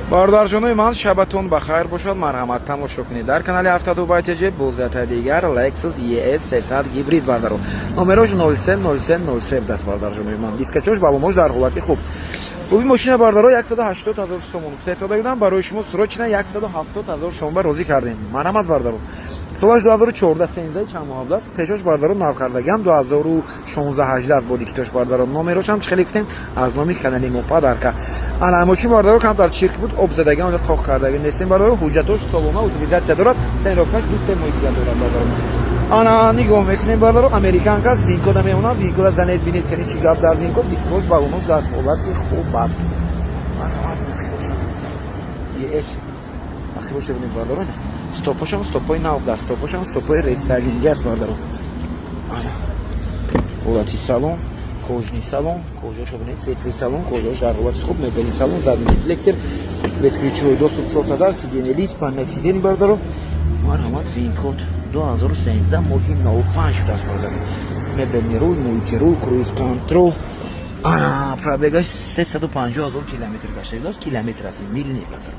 Бародарҷонои ман, шабатон ба хайр бошад. Марҳамат, тамошо кунед дар канали 72 байтеҷ бозята дигар Lexus ES 300 гибрид, бардаро. Номерош 03 03 03 даст, бародарҷонои ман. Дискачош, баллонош дар ҳолати хуб. Хуби мошина, бардаро, 180 ҳазор сомон гуфта будам, барои шумо срочно 170 ҳазор сомон ба розӣ кардем. Марҳамат, бардаро. Солаш 2014, 13 чанд моҳ аст. Пешош, бардаро, нав кардагиам 2016 18 аст бо дикитош, бардаро. Номерош ҳам хеле гуфтем, аз номи канали мо подарка. Ана мошин, бардаро, камтар чирк буд, об задаги, он қоқ кардаги нестем, бардаро. Ҳуҷҷатош солона, утилизация дорад, тонировкаш 2-3 моҳи дигар дорад, бардаро. Ана нигоҳ мекунем, бардаро, американка аст, вин-кода мемонад, вин-кода занед, бинед, кани чӣ гап дар вин-код, дискош, баллонош дар ҳолати хуб аст. ЕС вақте боша, бинед, бардаро, стопошам стопои нав даст, стопошам стопои рестайлинги аст, бардаро. Ана ҳолати салон, кожаный салон, кожашо бинед, светлый салон, кожаош дар ҳолати хуб, мебелин салон, задний дефлектор, бесключевой доступ, чорта дар, сиденье лист, панель сидений, бардаро. Марҳамат, вин-код 2013 моҳи 05 шудааст, бардаро. Мебельный руль, мультируль, круиз контроль. Ана пробегаш 350 ҳазор километр гаштагидааст, километр аст, мил не, бардаро.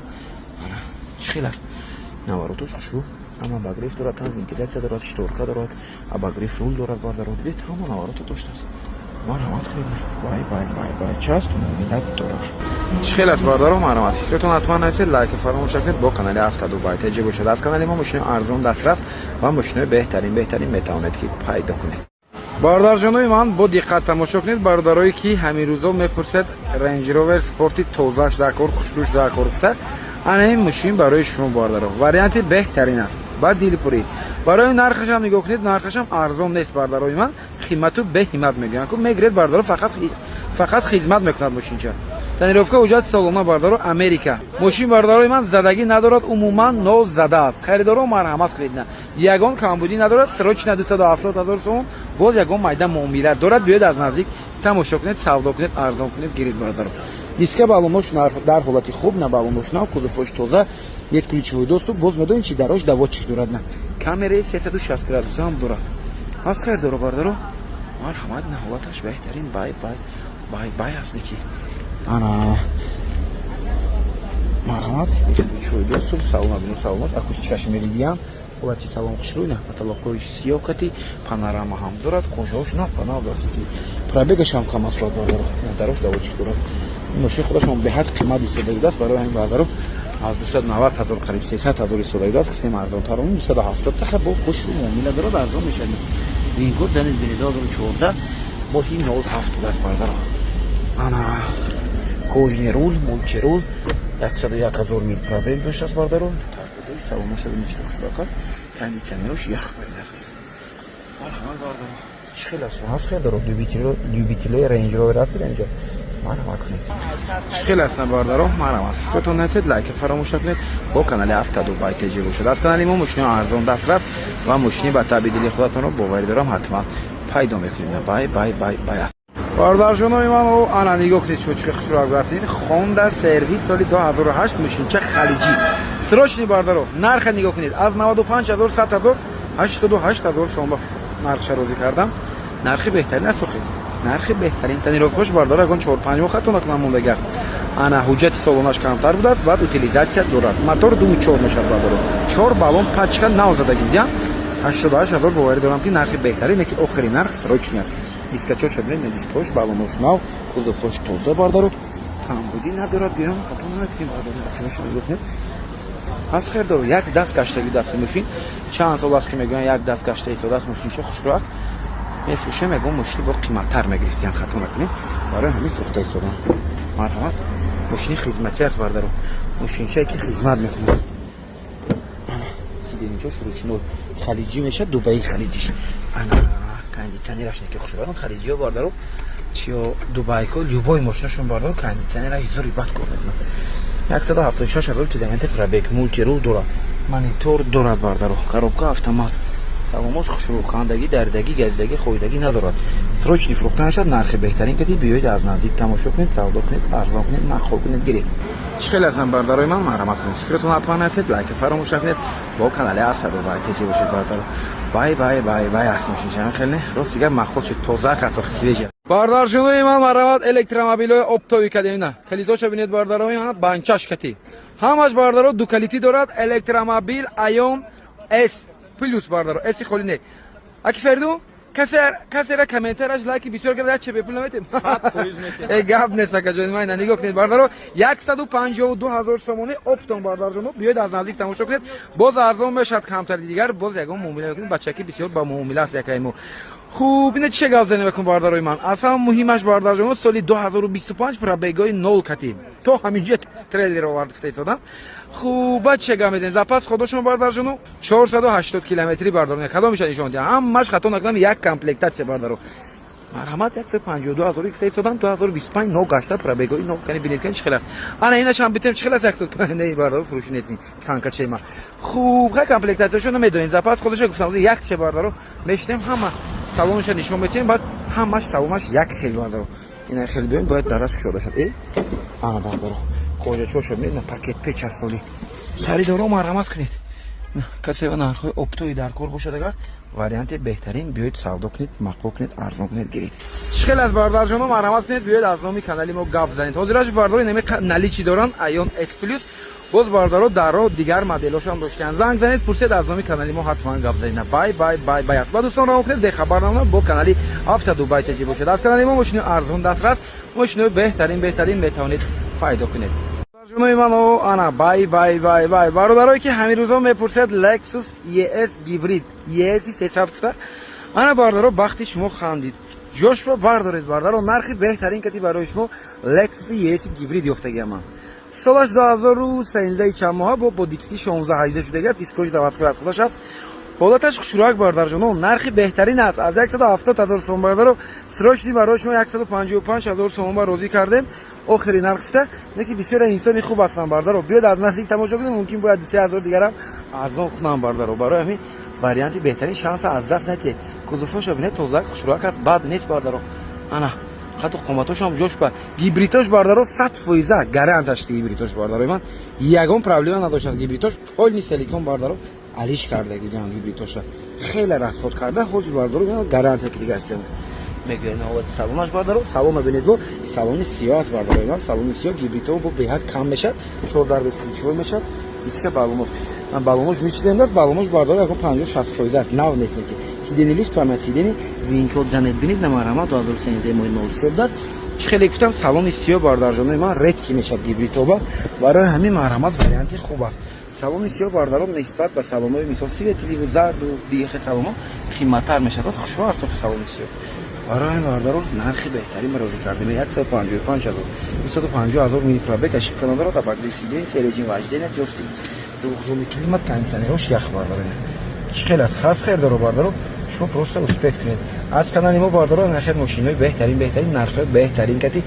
Ана чӣ хел аст, наворотош хушрӯ, ҳама обогрев дорад, ҳам вентиляция дорад, шторка дорад, обогрев руль дорад, бардаро. Дидед, ҳама наворото доштааст. Марҳамат кунед, бай бай бай бай част муомилат дорад. Чӣ хел аст, бардаро? Марҳамат, фикратон ҳатман нависед, лайка фаромӯш накунед, бо канали 72 байтеҷи бошад. Аз канали мо мошинои арзон дастрас ва мошинои беҳтарин, беҳтарин метавонед ки пайдо кунед. Бародарҷонои ман, бо диққат тамошо кунед. Бародарое ки ҳамин рӯзо мепурсед, Range Rover Спорти тозааш дар кор, хушрӯш дар кор гуфта, ана ин мошин барои шумо, бардаро, варианти беҳтарин аст ба дилпурӣ. Барои нархашам нигоҳ кунед, нархашам арзон нест, бардарои ман, қимату беҳимат мегӯянд ку мегиред, бардаро, фақат фақат хизмат мекунад мошинча. Тонировка, ҳуҷҷат солона, бардаро, Америка. Мошин, бардарои ман, задагӣ надорад, умуман нозада аст. Харидоро, марҳамат кунед, на ягон камбудӣ надорад. Срочно 270 ҳазор сомон, боз ягон майда муомила дорад. Биёед, аз наздик тамошо кунед, савдо кунед, арзон кунед, гиред, бардаро. Диска, баллонош дар ҳолати хуб, на баллонош нав, кузовош тоза, бесключевой доступ. Боз медонед чи, дарош доводчик дорад, на камераи 360 градуса ҳам дорад. Ҳаст харидоро, бардаро, марҳамат, на ҳолаташ беҳтарин, бай бай бай бай аст ки. Ана марҳамат, бесключевой доступ, салон бини, салонош акустикаш меридиан, ҳолати салон хушрӯй, на потолокҳои сиёҳ кати, панорама ҳам дорад, кожаош на панав даст ки, пробегаш ҳам кам аст, бардаро. Дарош доводчик дорад. Ин мошин худашон беҳад қимат истодагидааст, барои ҳамин, бардаро, аз 290 ҳазор, қариб 300 ҳазор истодагидааст. Кисем арзонтар, 270 таха бо хушрӯ муомила дорад, арзон мешавад. Вин-код занед, бини, 2014 моҳи 07 аст, бардаро. Ана кожаный руль, мультируль, 101 ҳазор мил пробег доштааст, бардаро. Салоноша бини, чӣ хушрак аст, кондитсионерош ях барин аст. Марҳамат, бардаро, чӣ хел аст? Ҳаст хел любителои Range Rover ҳастед инҷо, марҳамат кунед. Чӣ хел ҳастанд, бардаро? Марҳамат, фикратон нависед, лайка фаромӯш накунед, бо канали 72 байтеҷи бошад. Аз канали мо мошинои арзон дастрас ва мошини ба таби дили худатонро, боварӣ дорам, ҳатман пайдо мекунед. Бай бай бай бай аст, бародарҷонои ман. Ана нигоҳ кунед, шумо чӣ хушрӯ аст. Ин Honda CR-V соли 2008, мошинча халиҷӣ, срочный, бардаро. Нарха нигоҳ кунед, аз 95 ҳазор, 100 ҳазор, 88 ҳазор сомон ба нархша розӣ кардам. Нархи беҳтарин аст охи, нархи беҳтарин. Тонировкаш, бардор, ягон 4-5 моҳ хато накунам мондагӣ аст. Ана ҳуҷҷати солонаш камтар будааст, баъд утилизация дорад. Мотор 2,4 мешавад, бардаро, чор баллон пачка нав задагӣ будиам. 88 ҳазор, боварӣ дорам ки нархи беҳтарин, ки охири нарх, срочный аст. Дискачоша бинед, дискош, баллонош нав, кузовош тоза, бардаро, камбудӣ надорад. Гӯям хато намекунем, бардаро, нигоҳ кунед. Ҳаст хелдор, як даст гаштаги дасти мошин, чанд сол аст ки мегӯянд, як даст гашта истодааст. Мошинча хушрӯак мефурӯшем, ягон мошини бо қиматтар мегирифтиям, хато накунем, барои ҳамин фурӯхта истодам. Марҳамат, мошини хизматӣ аст, бардаро, мошинчае ки хизмат мекунад. Сиденьечош ручной, халиҷӣ мешавад, Дубаи халиҷиш. Ана кондитсионераш неки хушрӯак, халиҷиё, бардаро, чиё дубайко, любой мошинашон, бардаро, кондитсионераш зури бад кор мекунад. 176 ҳазор километр пробег, мультируль дорад, монитор дорад, бардаро, коробка автомат, саломош хушрӯ, хандагӣ, дардагӣ, газидагӣ, хоидагӣ надорад. Срочный фурӯхта нашад, нархи беҳтарин кати. Биёед, аз наздик тамошо кунед, савдо кунед, арзон кунед, мақбул кунед, гиред. Чӣ хеле ҳастанд, бардарои ман? Марҳамат кунед, фикратон ҳатман нависед, лайка фаромӯш накунед, бо канали афсаду бай теҷи бошед, бардаро. Бай бай бай бай аст мошинча, хеле рости гап, мақбул шуд, тоза касо, свежий. Бардарҷонои ман, марҳамат, электромобилҳои оптовый кадем. На калитоша бинед, бардарои ман, банчаш кати ҳамаш, бардаро, ду калити дорад. Электромобил Айон С плюс, бардаро, С холи не. Аки Фердун, касера комментараш, лайки бисёр карда, як чебе пул наметем? Э, гап нест, акаҷони ман. Нигоҳ кунед, бардаро, 152 000 сомонӣ оптом. Бардарҷоно, биёед, аз наздик тамошо кунед, боз арзон мешавад камтари дигар, боз ягон муомила мекунед. Бачаки бисёр ба муомила аст якаи мо. Хуб, ина чӣ гап занем бикун, бардарои ман? Аз ҳама муҳимаш, бардарҷоно, соли 2025, пробегои нол катим, то ҳаминҷо трейлер овард гуфта истодам. Хуб, баъд чӣ гап медем? Запас ходошон, бардарҷоно, 480 километри. Бардаро, кадомиша нишон диҳам? Ҳамаш, хато накунам, як комплектация. Бардаро, марҳамат, 152 ҳазор гуфта истодам, 2025, но гашта, пробегои но кани. Бинед, кани, чӣ хел аст. Ана инаш ҳам битем, чӣ хел аст? Не, бардаро, фурӯшӣ нестин, танкачема. Хуб, хай, комплектацияшо намедонед, запас ходоша гуфтам як че. Бардаро, мешинем, ҳама салонша нишон метиҳем, баъд ҳамаш салонаш як хел. Бардаро, ина хел биёем, бояд дараш кушода шад. Э, ана, бардаро, кожачоша бинед, на пакет печ аст. Соли харидоро, марҳамат кунед. Касе нархҳои оптовый дар кор бошад, агар варианти беҳтарин, биёед, савдо кунед, маъқул кунед, арзон кунед, гиред. Чӣ хел аз, бардарҷоно? Марҳамат кунед, биёед, аз номи канали мо гап занед. Ҳозираш, бардаро, инами наличии доранд Айон С плюс. Боз, бардаро, дарро дигар моделошам доштиянд. Занг занед, пурсед, аз номи канали мо ҳатман гап занед. Бай, бай, бай, бай аст. Ба дӯстон равон кунед, бехабар намонад. Бо канали Авто Дубай Теҷи бошед. Аз канали мо мошини арзон, дастрас, мошинои беҳтарин, беҳтарин метавонед пайдо кунед. Ҷонои ман, ана, бай, бай, бай, бай. Бародарое, ки ҳамин рӯзо мепурсед Lexus ES гибрид, ES 300 гуфта, ана, бародаро, бахти шумо хандид, ҷошро бардоред. Бародаро, нархи беҳтарин кати барои шумо Lexus ES гибрид ёфтагиаман. Солаш 2013 чанд моҳа, бо дикти 16 18 шудага, дискои заводской аз худаш аст, ҳолаташ хушрӯяк. Бародарҷоно, нархи беҳтарин аст, аз 170 ҳазор сом. Бародаро, срочный барои шумо 155 ҳазор сомон ба розӣ кардем, охири нарх гуфта. Леки бисёре инсони хуб ҳастанд, бародаро, биёд, аз наздик тамошо кунем, мумкин бояд 3 ҳазор дигарам арзон кунам. Бародаро, барои ҳамин варианти беҳтарин, шанса аз даст натиҳед. Кузовоша бинед, тозак, хушрӯяк аст, бад нест, бародаро. Ана хату қоматошам ҷош ба гибридош, бародаро, 100% гаранташ. Гибридош, бародарои ман, ягон проблема надоштааст. Гибридош полный целиком, бародаро, алиш кардаги ҷан, гибридоша хеле расход карда. Ҳозир, бародаро, гарантия ки дига астем мегӯяд. Ҳолати салонаш, бародаро, салона бинед, бо салони сиёҳ аст, бародарои ман. Салони сиёҳ гибридҳо бо беҳад кам мешавад, чор дар бесключевой мешавад. Иска балонош, балонош мичидем аст, балонош, бародаро, ягон 50-60% аст, нав нест. Ки сиденье лифт, память сиденье, ВИН-код занед, бинед. Намарҳамат, 2013 моҳи 03 будааст. Чӣ хеле гуфтам, салони сиёҳ, бародарҷонои ман, редкий мешавад гибридҳоба. Барои ҳамин, марҳамат, варианти хуб аст. Салони сиёҳ, бародарон, нисбат ба салонҳои, мисол, светлый ву зарду дигар хел салонҳо қиматтар мешавад. Хушрӯ аст салони сиёҳ. Барои ҳамин, бародарон, нархи беҳтарин розӣ кардем, 155 ҳазор, 250 ҳазор мили пробег, ошибка надорад, обогрев сиденье, се режим вождения, джойстик, двухзонный климат, кондиционерҳош ях. Бародарон, чӣ хел аст? Ҳаст хелдаро, бародаро, шумо просто успеть кунед. Аз канали мо, бародаро, нахел мошинои беҳтарин, беҳтарин, нархҳои беҳтарин кати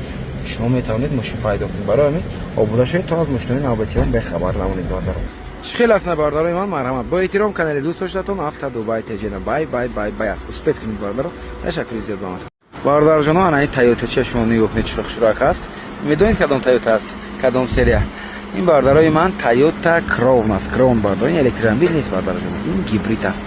шумо метавонед мошин пайдо кунед. Барои ҳамин обуна шавед, то аз мошинои навбатиҳон бехабар намонед. Бародаро, чӣ хел аст на, бародарои ман? Марҳамат, бо эҳтиром, канали дӯст доштатон Авто Дубай Теҷена. Бай, бай, бай, бай аст. Успеть кунед, бародаро. Ташаккури зиёд ба ман. Бародарҷоно, ана ин Тойота чия шумо нигоҳ кунед, чӣ хушрӯяк аст. Медонед, кадом Тойота аст, кадом серия? Ин, бародарои ман, Тойота Кроун аст, Кроун. Бародаро, ин электромобил нест, бародарҷоно, ин гибрид аст.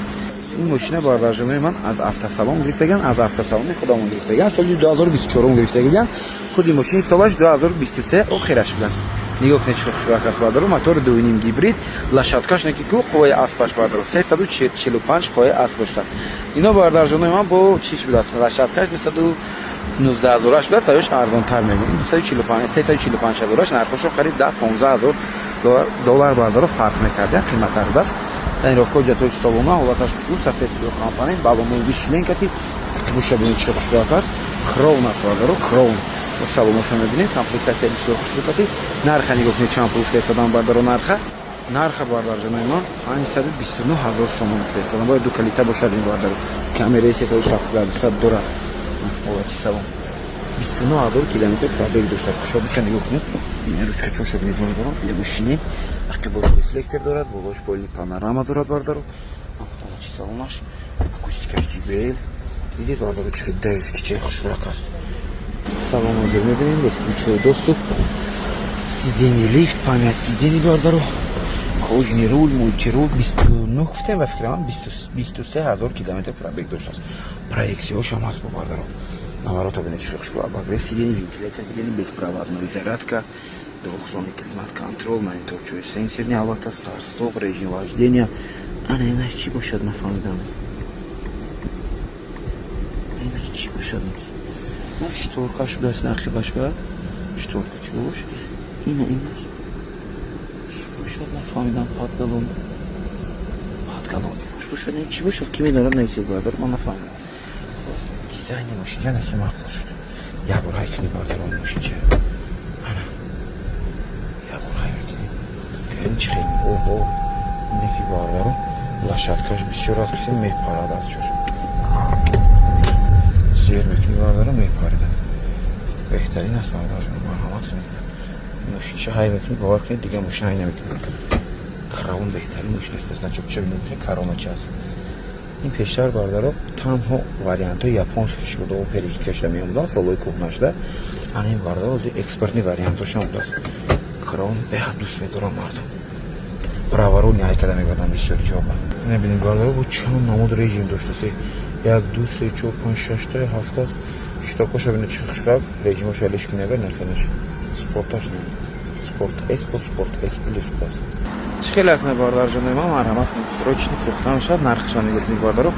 Ин мошина, бародарҷонои ман, аз автосалон гирифтаган, аз автосалони худамон гирифтаган, соли 2024 гирифтаган. Худи мошини солаш 2023 охираш будааст. Нигоҳ кунед, чӣ хушрӯяк аст, бародаро. Мотори дуюним гибрид, лошадкаш неки ку, қувваи аспаш, бародаро, 345 қувваи асп доштааст. Ино, бародарҷонои ман, бо чиш будааст, лошадкаш 219 ҳазораш будааст, аюш арзонтар мегӯям, 245, 345 ҳазораш. Нархошо қариб 10-15 ҳазор доллар, бародаро, фарқ мекард, қиматтар будааст. Тонировка, ҳуҷҷатҳои салона, ҳолаташ хушрӯ, сафед компонент, балонои вишленкати. Буша бинед, чӣ хушрӯяк аст. Кроун аст, бародаро, Кроун. Салоношо мебинед, комплектация бисёр хушрӯкати. Нарха нигоҳ кунед, чанд пул фиристодам, бардаро. Нарха, бардарҷонои ман, 529 ҳазор сомон фиристодам. Бояд ду калита бошад ин, бардаро. Камераи 360 градуса дорад. Ҳолати салон, 29 ҳазор километр пробег доштааст. Кушодиша нигоҳ кунед, ручка чоша бинед, бардаро. Мошине ақибош рефлектор дорад, болош полный панорама дорад, бардаро. Ҳолати салонаш, акустикаш JBL. Дидед, бардаро, чӣ дерзкий, чӣ хушрӯяк аст салон. Ҳозир мебинем, бесключевой доступ, сиденье лифт, память сиденье, бардаро, кожаный руль, мультируль. 29 гуфтем, ба фикрам, 23 ҳазор километр пробег доштааст. Проекцияҳошам ҳаст бо, бардаро. Наворота бинед, чӣ хушрӯ, обогрев сидений, вентиляция сидений, беспроводной зарядка, двухзонный климат-контроль, мониторчои сенсорный, албатта, старт-стоп, режим вождения. Ана, инаш чӣ бошад, нафаҳмидам. Инаш чӣ бошад? Шторкаш будааст, нақибаш ба шторка чӣ бош? Ина, инаш чӣ бошад, нафаҳмидам. Подголовник, подголовник бошад, чӣ бошад, ки медонад, нависед, бародар, ман нафаҳмидам. Дизайни мошинча наки мақбул шуд. Як бор ҳай кунӣ, бародарон, мошинча. Ана, як бор ҳай мекунӣ, бибин чӣ хел. Оҳо, ине ки, бародарон, лошадкаш бисёр аст, киси мепарад аз ҷош. Зер мекунӣ, бародарон, мепарид. Беҳтарин аст, бародарон, марҳамат кунед. Мошинча ҳай мекунӣ, бовар кунед, дигар мошин ҳай намекунӣ. Краун беҳтарин мошин аст. Значок ча бинед, корона чи аст. Ин пештар, бародаро, танҳо вариантҳои японский шуда, перекидка меомуданд солҳои кӯҳнашда. Ана ин, бародаро, ҳозир экспортный вариантҳошам будааст. Краун беҳад дӯст медорам мардум. Праворульный ҳай карда мебардам бисёри ҷоба. Набинед, бародаро, бо чанд намуд режим доштасе: як, ду, се, чор, панҷ, шашта, ҳафтаст. Щитокоша бинед, чӣ хушрак. Режимоша алиш кунега нахелаш. Спорташ, спорт С бо спорт С плюс будааст. Чӣ хеле аст, бародарҷонои ман, марҳамат кунед, срочно фурӯхта мешавад. Нархашам нигоҳ кунед, бародаро,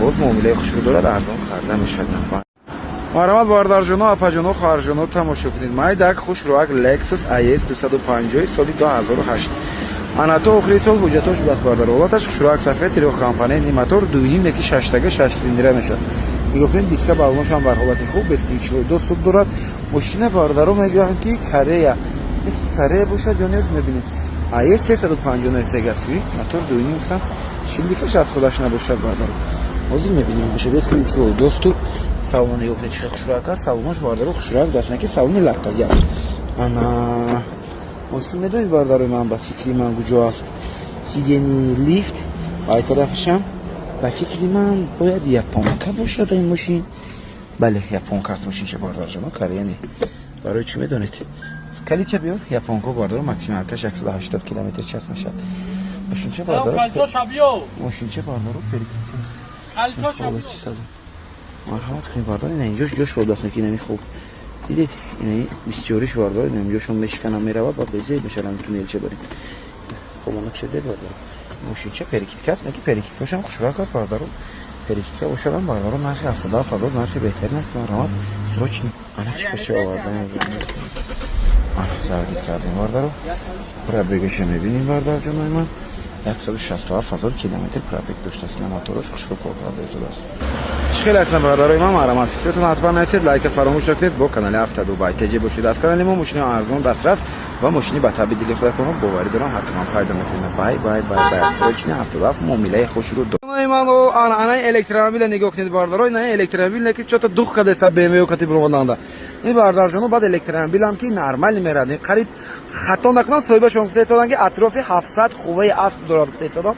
боз муомилаи хушрӯ дорад, арзон карда мешавад. Марҳамат, бародарҷоно, апаҷоно, хоҳарҷоно, тамошо кунед. Майдак хушрӯак Lexus IS 250 соли 2008. Ана, то охири сол ҳуҷҷатош будааст, бародаро. Ҳолаташ хушрӯак, сафед, трехкомпонентный мотор, дуюним яки шаштага, шаш цилиндра мешавад. Нигоҳ кунед, диска, баллоншам бар ҳолати хуб, бесключевой доступ дорад. Мошина, бародаро, мегӯянд, ки Корея, Корея бошад ё нез, мебинед. АЕ 350 аст, ки мотор дуюним гуфтам, шилдикаш аз худаш набошад, бародаро. Ҳозир мебинем, бошад. Бесключевой доступ. Салони нигоҳ кунед, чӣ хушрӯак аст. Салонаш, бародаро, хушрӯак даст, ки салони латтагӣ аст. Ана, мошин медонед, бародарои ман, ба фикри ман куҷо аст? Сидени лифт ай тарафашам, ба фикри ман, бояд японка бошад ин мошин. Бале, японка аст мошинча, бародарҷоно, Корея не. Барои чӣ медонед? Калича биёр. Японко, бародаро, максималкаш 180 километр час мешавад. Мошинча, бародаро, мошинча, бародаро, перекидка аст. Марҳамат кунед, бародаро. Ина, инҷош ҷош бодаст, ки инами хуб дидед, ина бисёриш, бародаро, ина инҷошон мешиканам, меравад ва безеб мешавад. Туннелча барем хобонак шудед, бародаро. Мошинча перекидка аст, ки перекидкашам хушрак аст, бародаро. Перекидка бошадам, бародаро, нархи 77 000, нархи беҳтарин аст. Марҳамат, срочно. Ана, чӣ печи овардан. Ана, заводить кардем, бародаро. Пробегаша мебинем, бародарҷонои ман, 167 000 километр пробег доштааст. Ина, мотораш хушрӯ кор карда истодааст. Чӣ хеле ҳастам, бародарои ман, марҳамат, фикратон ҳатман нависед, лайка фаромӯш накунед, бо канали Авто Дубай ТЖ бошед. Аз канали мо мошини арзон дастрас ва мошини ба таби дили худатонро, боварӣ дорам, ҳатман пайдо мекунед. Бай, бай, бай, бай. Срочно, 77, муомилаи хушрӯ. Ман ана электромобиля нигоҳ кунед, бародаро. Ина электромобил, ки чото дух кадаеса БМВ кати буромаданда. Ин, бародарҷоно, баъд электромобилам ки нормально мерад. Қариб, хато накунам, соҳибашон гуфта истоданд, ки атрофи 700 қувваи асб дорад, гуфта истодам.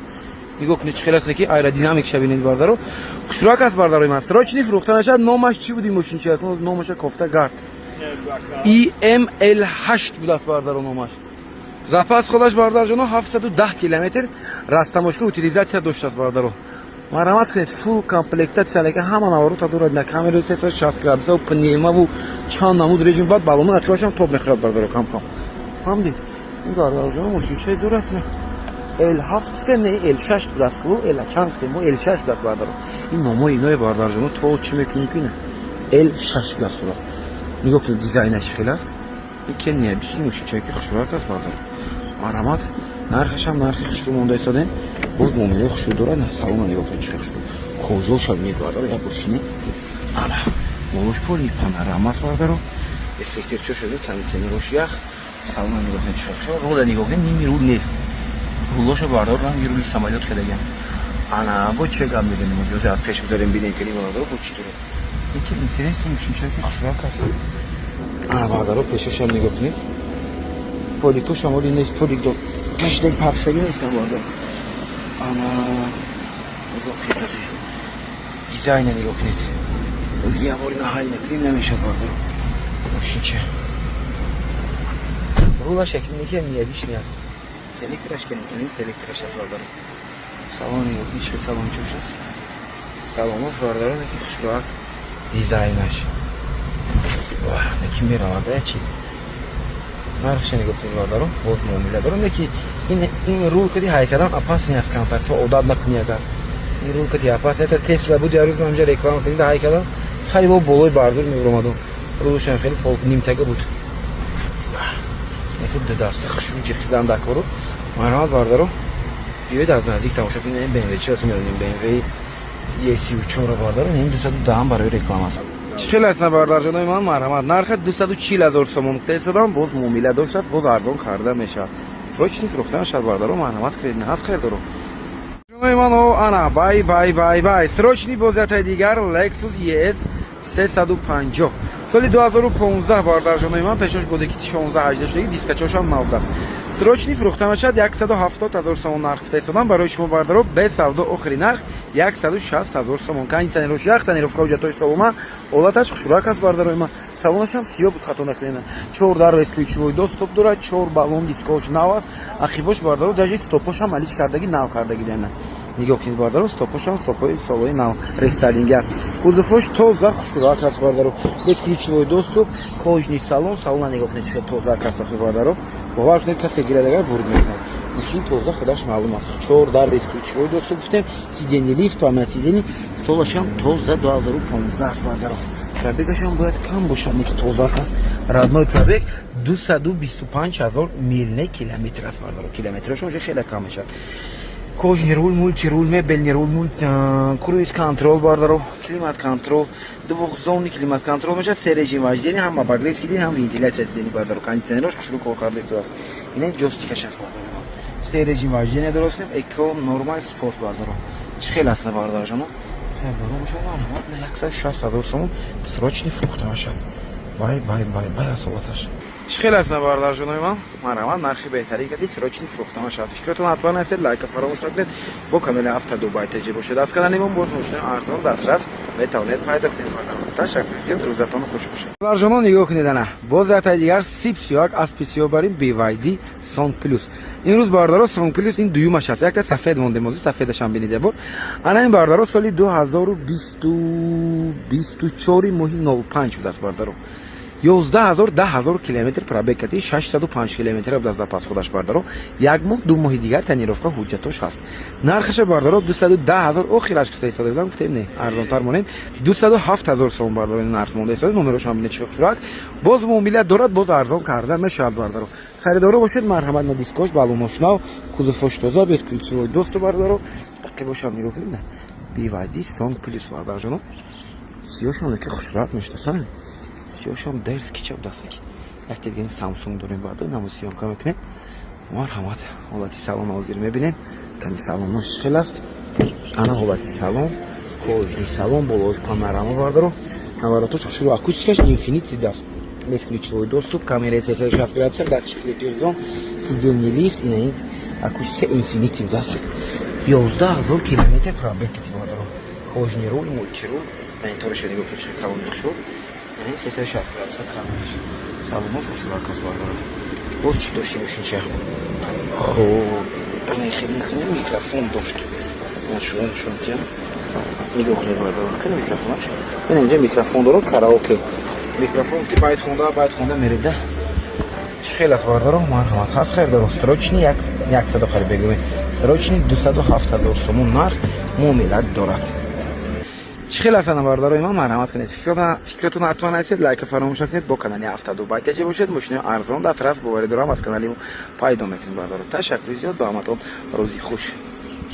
Нигоҳ кунед, чӣ хел аст, ки аэродинамикша бинед, бародаро. Хушрӯак аст, бародарои ман, срочно фурӯхта мешавад. Номаш чӣ буд ин мошинча? Номаша кофта гард. IML 8 будааст, бародаро, номаш. Запас ходаш, бародарҷоно, 710 километр растаможка, утилизация доштааст, бародаро. Марҳамат кунед, фулл комплектация, лекин ҳама наворота дорад, на камераи 360 градуса, пневмову чанд намуд режим. Баъд баллону ақибашам тоб мехӯрад, бародаро, кам кам. Фаҳмидед? Ин, бародарҷоно, мошинчаи зӯр аст. L7 гуфтем, не, L6 будааст ку, L чанд гуфтем мо? L6 будааст, бародаро. Ин номои иное, бародарҷоно, то чӣ мекунем, ки ина L6 будааст. Худо, нигоҳ кунед, дизайнаш хел аст. Ин необычный мошинчае, ки хушрӯак аст, бародаро. Марҳамат, нархашам нархи хушрӯ монда истодем, боз муомилаи хушрӯ дорад. Салона нигоҳ кунед, чӣ хушрӯ, кожоша бинед, бародаро, як бошини. Ана, болош поли панорама аст, бародаро. Эффектерчо шуд, кондиционерош ях. Салона нигоҳ кунед, чӣ хушрӯ. Рула нигоҳ кунед, ними рул нест. Рулоша, бародаро, ранги рули самолёт кардагиам. Ана, бо че гап мезанем? Озиози аз пеш гузарем, бинем, ки бародаро, бо чӣ дорад. Ин интересно, мошинчае ки хушрӯак аст. Ана, бародаро, пешашам нигоҳ кунед, поликошам оли нест, полик до кашидаг пафсагӣ нестам, бародар. Ана, нигоҳ кунед, ази дизайна нигоҳ кунед. Ози як бори наҳай накунем, намешавад, бародаро. Мошинча рулаш якинеки необычный аст. Селектораш кенекунем, селектораш аст, бародаро. Салон нигоҳ кунед, чӣ салон чош аст. Салонош, бародаро, ки хушрӯак. Дизайнаш неки меравада чи. Нархша нигоҳ кунед, бародаро, боз муомила дорам. Неки ин рул кади ҳайкадан опасный аст, контактҳо одат накунӣ. Агар ин рул кади опасный, это Тесла буд, ярӯз ҳамҷа реклама кардида ҳайкадан, хеле бо болои бардур мебуромадум. Рулушам хеле нимтага буд. Неки ду даста хушрӯ ҷиқидан дакору. Марҳамат, бародаро, биёед, аз наздик тамошо кунед. BMW чи аст? BMW E34, бародаро, ин 210 барои реклама аст. Чӣ хел аст, бародарҷонои ман? Марҳамат, нарха 240 000 сомон гуфта истодам, боз муомила доштааст, боз арзон карда мешавад. Срочный фурӯхта мешавад, бародаро, марҳамат кунед. Ҳаст хайрдоро, ҷонои ман. Ана, бай, бай, бай, бай, срочный. Боз ятаи дигар Lexus ES 350, соли 2015, бародарҷонои ман. Пешош боде ки 16 18 шудаги, дискачошам нав аст. Срочный фурӯхта мешавад, 170 ҳазор сомон нарх гуфта истодам барои шумо, бардаро, без савдо. Охири нарх 160 ҳазор сомон. Кондиционерош ях, тонировка, ҳуҷҷатҳои солома, ҳолаташ хушрак аст, бардарои ман. Салонашам сиёҳ буд, хато накунем. Чор дар бесключевой доступ дорад, чор баллон, дискош нав аст. Ақибош, бардаро, даже стопошам алиш кардаги, нав кардаги дена. Нигоҳ кунед, бардаро, стопошам стопои солои нав, рестайлинги аст. Кузовош тоза, хушрак аст, бардаро. Бесключевой доступ, кожаный салон. Салона нигоҳ кунед, чӣ тоза аст, ахи, бардаро. Бовар кунед, касе гирад, агар бурд мекунад. Мошин тоза, худаш маълум аст. Чор дар бесключевой доступ гуфтем, сиденье лифт, память сидений. Солашам тоза 2015 аст, бардаро. Пробегашам бояд кам бошад, неки тозак аст. Родной пробег 225 ҳазор мил, не километр аст, бардаро. Километрашон уже хеле кам мешавад. Кожаный руль, мультируль, мебельный руль, круиз контроль, бардаро, климат контроль, двухзонный климат контроль мешавад, се режим вождения, ҳам обогрев сиденья, ҳам вентиляция сиденья, бардаро. Кондиционерош хушрӯ кор карда истодааст. Ина ҷойстикаш аст, бардаро. Се режим вождения доростем: эко, нормал, спорт, бардаро. Чӣ хел аст, бардарҷоно? Хелдоро бошад, марҳамат, 160 000 сомон, срочный фурӯхта мешавад. Бай, бай, бай, бай аст ҳолаташ. Чӣ хел аст, бародарҷонои ман? Марҳамат, нархи беҳтарин кади срочный фурӯхта мешавад. Фикротон ҳатман нависед, лайка фаромӯш накунед. Бо канали Авто Дубай ТЖ бошед. Аз канали мо боз мошинои арзон дастрас метавонед пайдо кунед. Ташаккур зиёд, рӯзатон хуш бошад. Бародарҷонон, нигоҳ кунед, ана боз ятаи дигар сип сиёак аспи сиёҳ барин BYD Song Plus. Имрӯз, бародаро, Song Plus ин дуюмаш аст, якта сафед мондем, ҳозир сафедашам бинед ябор. Ана ин, бародаро, соли 2024, моҳи 05 будааст, бародаро. 11 000, 10 000 километр пробег карди, 605 километр буд аз запас худаш, бардаро. Як моҳ, 2 моҳи дигар тонировка, ҳуҷҷатош ҳаст. Нархаша, бардаро, 210 000 охираш гуфта истода будам, гуфтем, не, арзонтар монем, 207 000 сом, бардаро, нарх монда истода. Номерошам бинед, чӣ хушрак. Боз муомила дорад, боз арзон карда мешавад, бардаро. Харидоро бошед, марҳамат. На дискош, баллонош нав, кузовош тоза, бесключевой доступ, бардаро. Бошам нигоҳ кунед, BYD Song Plus, бардарҷоно. Сиёшон ки хушрак мештасан, сиёшам дерзкий чап дастаки. Якте дига Самсунг дорем, баъд намо съёмка мекунем. Марҳамат, ҳолати салон ҳозир мебинем. Кани салонош чӣ хел аст? Ана ҳолати салон, кожаный салон, болош панорама, бардаро, наворотош хушрӯ, акустикаш Infinity даст, бесключевой доступ, камераи 360 градуса, датчик слепых зон, сиденье лифт. Ина ин акустика Infinity даст. 11 000 километр пробег, бардаро. Кожаный руль, мультируль, мониторша нигоҳ кунед, калони хушрӯ, яъне 360 градуса камераш. Салонош хушрӯак аст, бардаро. Боз чӣ дошти мошинча? Хоб, хеле микрофон дошт, шумо нишон диҳам. Нигоҳ кунед, бардаро, кани микрофонаш. Бина, инҷа микрофон дорад, караоке микрофон, ки байт хонда, байт хонда мерида. Чӣ хел аст, бардаро? Марҳамат, ҳаст хайрдоро. Срочный 100 қариб бегӯем, срочный 207 000 сомон нарх, муомилат дорад. Чӣ хел ҳастанд, бародарои ман? Марҳамат кунед, фикратон ҳатман нависед, лайка фаромӯш накунед. Бо канали Авто Дубай ТЖ бошед. Мошинои арзон дастрас, боварӣ дорам, аз канали мо пайдо мекунед, бародаро. Ташаккури зиёд, ба ҳаматон рӯзи хуш.